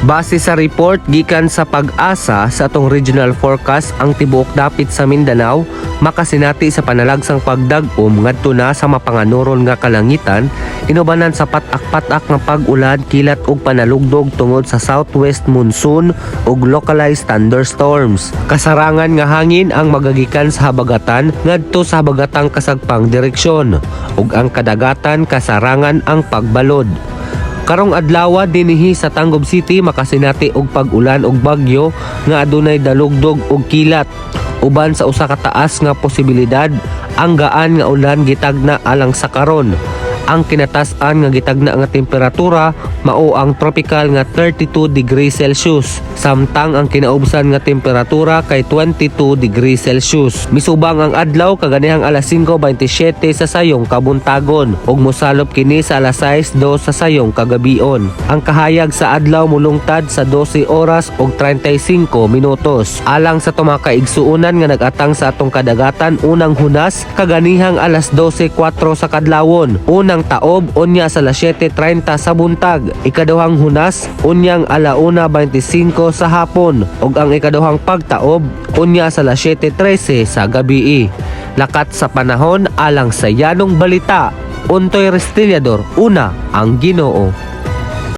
Base sa report gikan sa PAGASA sa atong regional forecast, ang tibuok dapit sa Mindanao makasinati sa panalagsang pagdag-om ngadto na sa mapanganuron nga kalangitan, inubanan sa patak-patak nga pag-ulan, kilat ug panalugdog tungod sa southwest monsoon ug localized thunderstorms. Kasarangan nga hangin ang magagikan sa habagatan ngadto sa habagatang kasagpang direksyon ug ang kadagatan kasarangan ang pagbalod. Karong adlaw dinhi sa Tangub City makasinati og pag-ulan og bagyo nga adunay dalugdog og kilat. Uban sa usa ka taas nga posibilidad, ang gaan nga ulan gitagna alang sa karon. Ang kinatas-an nga gitagna nga temperatura mao ang tropical nga 32 degrees Celsius, samtang ang kinaubsan nga temperatura kay 22 degrees Celsius. Misubang ang adlaw kaganihang alas 5:27 sa sayong kabuntagon ug mosalop kini sa alas 6:02 sa sayong kagabion. Ang kahayag sa adlaw mulungtad sa 12 oras ug 35 minutos. Alang sa atong kaigsuonan nga nag-atang sa atong kadagatan, unang hunas kaganihang alas 12:04 sa kadlawon. Unang taob unya sa alas 7:30 sa buntag. Ikaduhang hunas unyang 1:25 sa hapon ug ang ikaduhang pagtaob unya sa alas 7:13 sa gabii. Lakat sa panahon alang sa Yanong Balita. Untoy Restillador, una ang Ginoo.